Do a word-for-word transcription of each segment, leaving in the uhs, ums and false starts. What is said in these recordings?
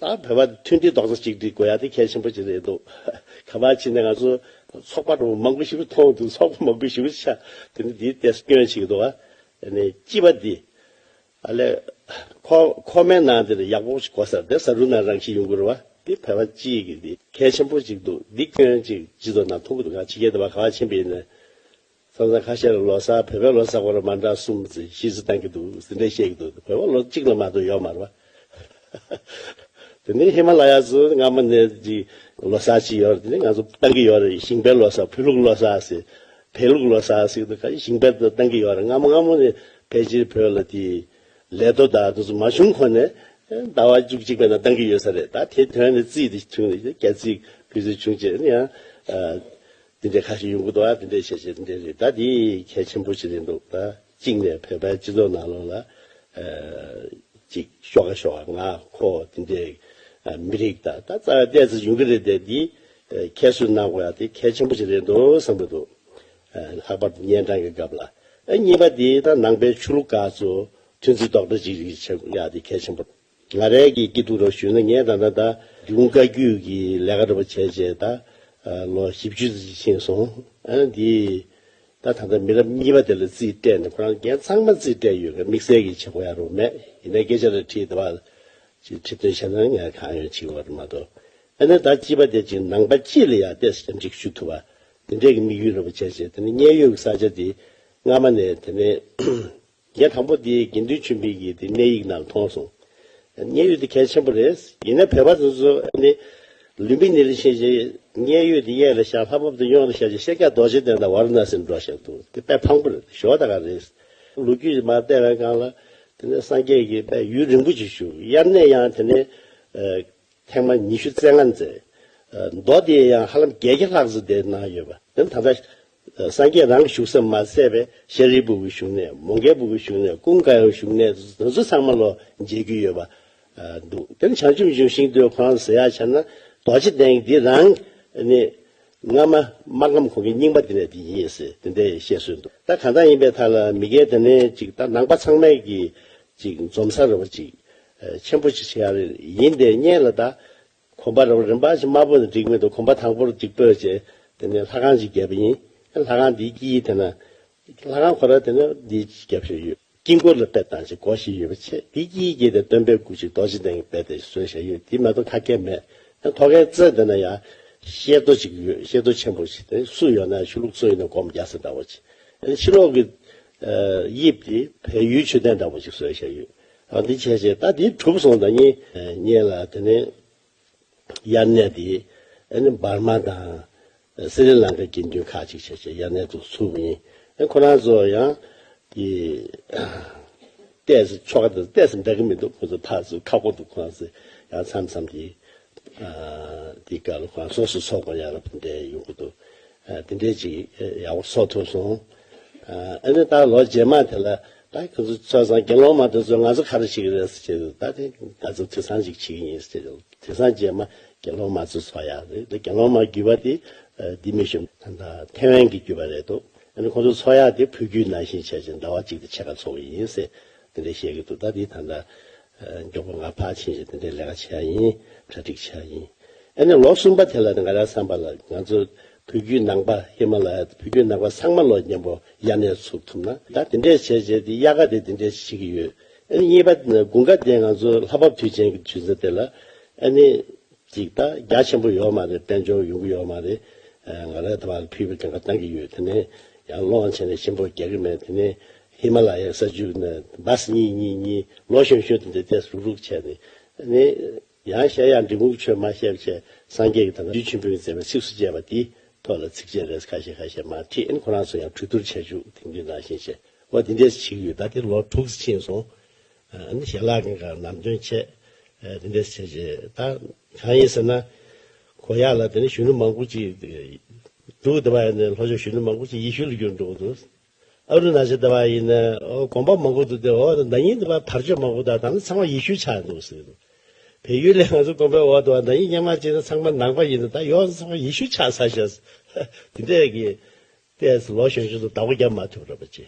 ད་བོད་པ་མཐུན་སྒྲིལ་རྡོག་རྩ་གཅིག་སྒྲིལ་དགོས་ཡ་དེ་གལ་ཆེན་པོ་ཅིག་རེད་འདུག་ག་པར་ཕྱིན་ནས་ང་ཚོ་ཚོགས་པ་རུ་མང་པོ་ཞིག་མཐོང་འདུག་ཚོགས་པ་མང་པོ་ཞིག་ཆགས་དེ་ནི་དེའི་ཏོག་ཙམ་སྐྱོན་ཅིག་འདུག་ཨ། ཨ་ནི་སྤྱི་པ་འདི། ཨ་ལས། ཁོ་ཁོ་མའི་ནང་དེ་ལ་ཡག་པོ་ཞིག་གོ་ས་དེ་ས་རུ་ན་རང་ཞིག་ཡོང་གི་རེད་བ། དེ་བོད་པ་སྤྱི་ཡི་གི་དེ་གལ་ཆེན་པོ་ཅིག་འདུག་འདི་སྐྱོན་ཅིག་སྤྱི་ཚོགས་ནང་མཐོང་གི་འདུག་ང་ཕྱི་རྒྱལ་དུ་བ་ག་བ་ཕྱིན་པ་ཡིན་ན། ས་ས་ཁ་ཤས་ལ་ལོ་གསར་བོད་པའི་ལོ་གསར་ཁོ་ར་མ་འདྲ་གསུམ་ཙམ་ཤིས་ཙི་བཏང་གི་འདུག་ཟིན་བྲིས་བཤད་ཀྱི་འདུག་བོད་པ་ལོ་གཅིག་ལ་མ་གཏོགས་ཡོད་མ་རེད་བ། དེ་ནས་ཧི་མ་ལ་ཡ་ཚོ་སྔ་མོ་ནས་ཀྱི་ལོ་གསར་ཅིག་ཡོད་རེད། དེ་ནས་ང་ཚོ་བཏང་གི་ཡོད་རེད། ཞིང་པའི་ལོ་གསར་བོད་ལུགས་ལོ་གསར་ཟེར་བལ་ལུགས་ལོ་གསར་ཟེར་གི་འདུག་ག་ཞིང་པའི་བཏང་གི་ཡོད་རེད། སྔ་མོ་སྔ་མོ་ནས་ཕལ་ཆེར་བོད་ལ་དེ་ལས་དོ་དག་དེ་ཚོ་མ་བྱུང་གོང་ནས་ཟླ་བ་བཅུ་གཅིག་པའི་ནང་བཏང་གི་ཡོད་ས་རེད། ད་དེ་དོན་ནས་རྩིས་དེ་བྱུང་ནས་རྒྱ་རྩིས་བུ་རྩིས་བྱུང་རྗེས་ནས་ཡང་དེ་འདྲའི་ཁ་ཤས་ཡོང་གི་འདུག་ཨ། དེ་འདྲའི་བྱས་བྱས་དེ་འདྲའི་རེད། ད་དེ་གལ་ཆེན་པོ་ཞིག་རེད་འདུག་ད་གཅིག་ནས་བོད་པའི་སྤྱི་ཚོགས་ནང་ལོགས་ལ་ཅིག་ཤོག་ཁ་ཤོག་ཁ་ང་ཁོ་དེ་འདྲའི་མི་རིགས་ད་ད་རྩ་བའི་ལྟས་ཚོ་ཡོང་གི་རེད་དེ། འདི་ཁྱད་གསོད་གནང་དགོས་ཡ་དེ་གལ་ཆེན་པོ་ཞིག་རེད་འདུག་བསམ་གི་འདུག་ལྷག་པར་དུ་གཉན་འཕྲང་གི་སྐབས་ལ། ཨ་གཉིས་པ་དེ་ད་ནང་པའི་ཆོས་ལུགས་ཁག་ཚོ་མཐུན་རྩིས་རྡོག་རྩ་གཅིག་རེད་བྱེད་ཡ་དེ་གལ་ཆེན་པོ། ང་རའི་གི་སྐྱིད་སྡུག་རུ་ཞུས་ན་ངས་ད་ལྟ་ད་རྒྱུན་བཀའ་བརྒྱུད་ཀྱི་ལས་ཀ་འདྲ་པོ་བྱས་རྗེས་ད་ལོ་བཞི་བཅུ་ཙམ་ཕྱིན་སོང་། ཨ་འདི་ད་ད་ལྟ་མི་རབས་གཉིས་པ་དེ་ལ་རྩིས་སྤྲད་ནས་ཁོ་རང་རྒན་ཚང་མ་རྩིས་སྤྲད་ཡོད་གི། དམིགས་བསལ་གྱི་བྱེད་དགོས་ཡ་རུ་མེད། ཡིན་ནའི་སྐད་ཆ་རེ་དྲིས་དེ་བ་ཅིག་ཁྲིད་སྟོན་བྱས་ན་ངས་གང་ཡོད་བྱེད་དགོས་རེད་མ་གཏོགས། ཨ་ནི་ད་སྤྱི་པ་དེ་ཅིག་ནང་པ་སྤྱི་ལ་ཡ་ཏོག་ཙམ་ཅིག་ཞུ་ཐུབ་པ་དེ་འདྲས་ཀྱི་དམིགས་ཡུལ་རུ་བྱས་རྗེས་དེ་ནི་མཉན་ཡོད་ཀྱི་ས་ཆ་དེ་སྔ་མ་ནས་དེ་ནས། ངས་དང་པོ་དེ་དགེ་འདུན་ཆོས་འཕེལ་གྱི་དེ་གནས་ཡིག་ནང་མཐོང་སོང་། མཉན་ཡོད་དེ་གལ་ཆེན་པོ་རེད། ཡིན་ན་བོད་པ་དེ་ཚོ་ནི་ལུམ་བི་ནི་ལ་ཕྱིན་རྗེས་མཉན་ཡོད་དེ་གཡས་ལ་བཞག་ལྷ་བབས་དེ་གཡོན་ལ་བཞག་རྗེས་ཤཱཀྱ་རྡོ་རྗེ་གདན་དང་ཝཱ་ར་ཎ་སིར་འགྲོ་བཞག་འདུག་དེ་དཔེ་ཕངས་པོ་རེད། ཞོ་ད་ག་རེད། ལོ་རྒྱུས་མར་བལྟས་པའི་སྒང་ལ་དེ་ནས་སངས་རྒྱས་ཀྱིས་དཔེ་ཡུན་རིང་པོ་ཅིག་བཞུགས། དབྱར་གནས་ཡང་དེ་ནས་ཐེངས་མ་ཉི་ཤུ་རྩ་ལྔ་མཛད། མདོ་དེ་ཡང་ཧ་ལམ་བརྒྱད་བརྒྱ་ལྷག་ཙམ་དེ་གནང་ཡོད་པ། དེ་ད་ལྟ་སངས་རྒྱས་རང་བཞུགས་ས་མ་ཟད་པའི་ཤཱ་རིའི་བུ་གི་བཞུགས་གནས། མོའུ་འགལ་བུ་གི་བཞུགས་གནས། ཀུན་དགའ་བོའི་བཞུགས་གནས་དེ་ཚོ་ཚང་མ་ལོ་མཇལ་རྒྱུ་ཡོད་པ་འདུག་དེ་ནི་བྱང་ཆུབ་འབྱུང་ཞིང་དུ་ཁོ་རང་ཟེར་ཡ་བྱས་ན་རྡོ་རྗེ་གདན་འདི་རང་ནི་སྔ་མ་སྨར་ཁམས་ཁོང་གི་རྙིང་པ་དེ་ནས་དེ་ཡིན་ཟེར་དེ་འདྲའི་བཤད་སྲོལ་འདུག་ད་གང་ལྟར་ཡིན་པའི་ཐད་ལ་མི་སྒེར་དེ་ནས་ཅིག་ད་ནང་པ་ཚང་མས་ཀྱི་ཅིག་འཛོམས་ས་རེད་པ། ཅིག་ཆེན་པོ་ཅིག་བྱེད་ཡ་རེད། ཡིན་དེ་སྔོན་ལ་ད་གོམ་པ་རེ་རིམ་པ་ཞིག་དམར་པོ་ནས་འགྲིག་མི་འདུག་གོམ་པ་དང་པོར་གཅིག་སྤོས་བྱས་དེ་ནས་ལྷ་ཁང་ཞིག་བརྒྱབ་པ་ཡིན། ལྷ་ཁང་འདིའི་དཀྱིལ་དེ་ན་ལྷ་ཁང་ཁོ་ར་དེ་ན་འདི་བརྒྱབ་བཞག་ཡོད། དཀྱིལ་འཁོར་ལ་དཔེ་བཏང་ཞིག་སྒོ་ཞིག་ཡོད་པ་བྱས། དེའི་དཀྱིལ་དཀྱིལ་དེ་སྟོན་པའི་སྐུ་ཞིག་རྡོ་རྗེ་གདན་གྱི་དཔེ་དེ་བཟོས་བཞག་ཡོད། དེ་མ་གཏོགས་ཁ་སྐད་མེད། ཐོག་ཁའི་རྩེ་དེ་ན་ཡང་གཤེད་རྡོ་ཅིག་ཡོད། གཤེད་རྡོ་ཆེན་པོ་ཞིག་དེ་སུ་ཡོད་ན་ཆོས་ལུགས་སུ་ཡིན་ན་སྒོམ་རྒྱག་ས་འདྲ་བོ་ཅིག་ཕྱི་ལོགས་ཀྱི་དབྱིབས་དེ་བལ་ཡུལ་མཆོད་རྟེན་འདྲ་བོ་ཅིག་བཟོས་བཞག་ཡོད། ཨ་འདི་བྱས་རྗེས་ད་འདི་གྲུབ་སོང་། ད་ཉིན་ཉེ་ལ་དེ་ནས། དབྱར་གནས་དེ་ཨ་ནི་འབར་མ་དང་སི་རི་ལང་ཀའི་དགེ་འདུན་ཁག་ཅིག་བྱས་བྱས་དབྱར་གནས་འདུག་ཚུགས་པ་ཡིན། ཨ་ཁོ་རང་ཚོ་ཡང་དེ་ཏོག་ཙམ་ཆོ་ག་དང་ཏོག་ཙམ་འདྲ་གི་མི་འདུག་ཁོ་ཚོ་ཕར་ཚུར་ཁ་སྒོ་འདུག་ཁོ་རང་ཚོ་ཡང་མཚམས་མཚམས་དེ་དེ་ག་ལ་ཁོ་རང་སོ་སོ་ཚོགས་པ་ཡང་ལ་འདྲ་ཡོང་གི་འདུག་དེ་འདྲས་ཅིག་ཡག་པོ་ཚོགས་ཐུབ་སོང་། ཨ་ནི་ད་ལོ་རྗེས་མ་དེ་ལ་ད་ཁོ་ཚོ་ཚོགས་སང་དགེ་སློང་མ་དེ་ཚོ་ང་ཚོ་ག་རེ་བྱེད་ཀྱི་རེད་ཟེར་བྱས་ད་དེ་ང་ཚོ་དུས་སང་ཅིག་བྱེད་ཀྱི་ཡིན་ཟེར་བྱས། དེང་སང་རྗེས་མ་དགེ་སློང་མ་ཚོ་ཚོགས་ཡག་རེད། དེ་དགེ་སློང་མ་བརྒྱུད་པ་དེ་འདི་མི་ཤོམ་ད་ལྟ་ཐེ་ཝན་གྱི་བརྒྱུད་པ་རེད་འདུག་ཨ་ནི་ཁོང་ཚོ་ཚོགས་ཡག་དེ་བོད་བརྒྱུད་ནང་བཞིན་བྱས་བྱས་ཟླ་བ་གཅིག་དང་ཕྱེད་ཀ་ཚོགས་ཀྱི་ཡིན་ཟེར་དེ་འདྲ་བཤད་ཀྱི་འདུག་ད་དེ་ད་ལྟ་མགྱོགས་པོ་ང་ཕར་ཕྱིན་བྱས་དེ་འདྲའི་ལས་ཀ་བྱས་ཡ་ཡིན། གྲ་སྒྲིག་བྱས་ཡ་ཡིན། ཨ་ནི་ལོ་གསུམ་པ་དེ་ལ་ནི་ང་རང་བསམ་པ་ལ་ང་ཚོ་བོད་བརྒྱུད་ནང་པ་ཧི་མ་ལ་ཡ་བོད་བརྒྱུད་ནང་པ་ཚང་མ་ལོ་མཉམ་པོ་དབྱར་གནས་ཚུགས་ཐུབ་ན་ད་དེ་འདྲས་བྱས་བྱས་དེ་དབྱར་ཁ་དེ་དེ་འདྲས་བྱེད་ཀྱི་ཡོད། ཨ་ནི་གཉིས་པ་དགུན་ཁ་དེ་ང་ཚོ་ལྷ་བབས་དུས་ཆེན་གྱི་དུས་ཚོད་དེ་ལ་ཨ་ནི། ཅིག་ད་རྒྱ་ཆེན་པོ་ཡོད་མ་རེད། དཔལ་འབྱོར་ཡོང་གི་ཡོད་མ་རེད། ང་རའི་ཐ་མ་ལ་ཕུལ་བའི་གང་ག་བཏང་གི་ཡོད། དེ་ནས་ཡང་སློང་བྱས་ནས་ཆེན་པོ་རྒྱག་གི་མེད། དེ་ནས་ཧི་མ་ལ་ཡའི་ས་རྒྱུད་ནས་བཱས་གཉིས་གཉིས་གཉིས་ལོ་གཞོན་གཞོན་དེ་འདྲ་ཏོག་ཙམ་རུག་རུག་བྱས་ནས་ནས་ཡང་བཤད་ཡང་འབྲི་གུང་ཆོས་མ་བཤད་བྱས་སངས་རྒྱས་ཀྱི་ད་ལྟ་རྒྱུད་ཆེན་པོའི་མཛད་པའི་ཚིགས་སུ་བཅད་པ་དེའི་ཐོག་ལ་ཚིགས་བཅད་རེ་ཁ་ཤས་ཁ་ཤས་མར་ཁྲིད། ཨ་ནི་ཁོ་རང་ཚོ་ཡང་གྲོས་བསྡུར་བྱས་བཅུག་དེང་དུས་ནང་བཞིན་བྱས་འོ་དེ་འདྲས་བྱེད་ཀྱི་ཡོད། ད་དེ་ལོ་དྲུག་ཙམ་ཕྱིན་སོང་། ཨ་ནི་ཞལ་ལག་གི་ཁར་ལམ་སྟོན་བྱས། ཨ་དེ་འདྲས་བྱས་རྗེས་ད་གང་ཡིན་ཟེར་ན། གོ་ཡག་ལ་དེ་ནི་གཞོན་ནུ་མང་པོ་ཅིག་འབྲུག་དེ་བ་ཡིན་ན་ལྷོ་ཕྱོགས་གཞོན་ནུ་མང་པོ་ཅིག་ཡེ་ཤུ་ལ་འགྱུར་འགྲོ་གི་འདུག་ཨ་རུ་ན་ཅལ་དེ་བ་ཡིན་ན་ཨོ་དགོན་པ་མང་པོ་འདུག་སྟེ་ཨོ་ན་ནིང་དེ་བ་དར་ལྕོག་མང་པོ་དང་ད་ནི་ཚང་མ་ཡེ་ཤུ་ཆགས་འདུག་ཟེར་གི་འདུག་བལ་ཡུལ་ལ་ང་ཚོ་དགོན་པའི་འོག་ཏུ་བ་ན་ནིང་སྔོན་མ་ཅིག་ན་ཚང་མ་ནང་པ་ཡིན་ན་ད་ཡོངས་ཚང་མ་ཡེ་ཤུ་ཆགས་ཚར་ཤག་དེ་འདྲས་ཀྱི། ཏོག་ཙམ་ལོ་གཞོན་གཞོན་དུ་བདག་པོ་བརྒྱབ་མ་ཐུབ་རེད་པ་ཅེ།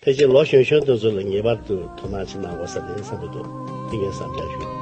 ཕལ་ཆེར་ལོ་གཞོན་གཞོན་དེ་ཚོ་ལ་ངེས་པར་དུ་དོ་སྣང་ཅིག་གནང་དགོས་ས་རེད་བསམ་གྱི་འདུག་དེ་ངས་བསམ་འཆར་ཞུ།